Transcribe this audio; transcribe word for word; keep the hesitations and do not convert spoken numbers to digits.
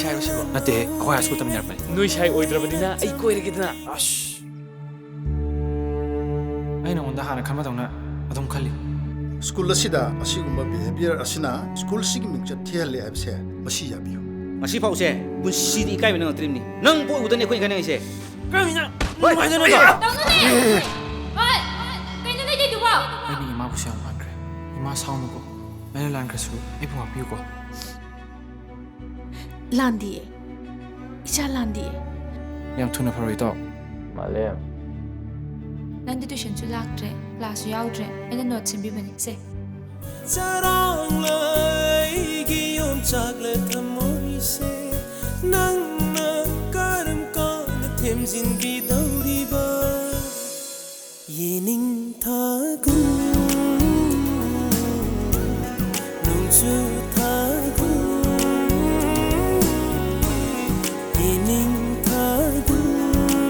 ꯁꯥꯏꯔꯣ ꯁꯤꯕꯣ? ꯅꯠꯇꯦꯍꯦ, ꯑꯩꯈꯣꯏ ꯍꯥꯏ ꯁ꯭ꯀꯨꯜ ꯇꯝꯃꯤꯟꯅꯔꯛꯄꯅꯤ꯫ ꯅꯣꯏ ꯁꯥꯏ ꯑꯣꯏꯗ꯭ꯔꯕꯅꯤꯅ ꯑꯩ ꯀꯣꯏꯔꯒꯦꯗꯅ꯫ ꯑꯁ꯫ ꯑꯩ ꯅꯉꯣꯟꯗ ꯍꯥꯟꯅ ꯈꯟꯕꯗꯧꯅ ꯑꯗꯨꯝ ꯈꯜꯂꯤ꯫ ꯁ꯭ꯀꯨꯜ ꯑꯁꯤꯗ ꯑꯁꯤꯒꯨꯝꯕ ꯕꯤꯍꯦꯕꯤꯌꯔ ꯑꯁꯤꯅ ꯁ꯭ꯀꯨꯜꯁꯤꯒꯤ ꯃꯤꯡꯆꯠ ꯊꯤꯍꯜꯂꯦ ꯍꯥꯏꯕꯁꯦ ꯃꯁꯤ ꯌꯥꯕꯤꯌꯨ꯫ ꯉꯁꯤ ꯐꯥꯎꯁꯦ ꯄꯨꯟꯁꯤꯗꯤ ꯏꯀꯥꯏꯕ ꯅꯪꯉꯛꯇ꯭ꯔꯤꯕꯅꯤ꯫ ꯅꯪ ꯄꯣꯛꯎꯗꯅꯦ ꯑꯩꯈꯣꯏꯅ ꯏꯀꯥꯏꯅꯔꯤꯁꯦ꯫ ꯀꯔꯝꯍꯥꯏꯅ ꯍꯣꯏ꯫ ꯅꯨꯡꯉꯥꯏꯗꯣꯏꯅꯣ? ꯇꯧꯅꯨꯅꯦ! ꯍꯣꯏ! ꯀꯩꯅꯣ ꯅꯣꯏ ꯇꯧꯏꯗꯨꯕꯣ? ꯑꯩꯅ ꯏꯃꯥꯕꯨꯁꯨ ꯌꯥꯝ ꯂꯥꯟꯈ꯭ꯔꯦ꯫ ꯏꯃꯥ ꯁꯥꯎꯅꯨꯀꯣ꯫ ꯑꯩꯅ ꯂꯥꯟꯈ꯭ꯔꯁꯨ ꯑꯩꯕꯨ ꯉꯥꯛꯄꯤꯌꯨꯀꯣ꯫ ꯂꯥꯟꯗꯤꯌꯦ꯫ ꯏꯆꯥ ꯂꯥꯟꯗꯤꯌꯦ꯫ ꯌꯥꯝ ꯊꯨꯅ ꯐꯔꯣꯏ, ꯏꯇꯥꯎ꯫ ꯃꯥꯂꯦꯝ꯫ ꯅꯪꯗꯤ ꯇ꯭ꯌꯨꯁꯟꯁꯨ ꯂꯥꯛꯇ꯭ꯔꯦ, ꯀ꯭ꯂꯥꯁꯁꯨ ꯌꯥꯎꯗ꯭ꯔꯦ꯫ ꯑꯩꯅ ꯅꯣꯠ ꯁꯦꯝꯕꯤꯕꯅꯤ, ꯁꯦ꯫ ꯆꯔꯥꯡꯂ ꯑꯩꯒꯤ ꯌꯣꯡꯆꯥꯛꯂ ꯊꯃꯣꯏꯁꯦ, ꯅꯪꯅ ꯀꯔꯝ ꯀꯥꯟꯗ ꯊꯦꯝꯖꯤꯟꯕꯤꯗꯧꯔꯤꯕ? ꯌꯦꯅꯤꯡꯊꯥꯒꯨꯝ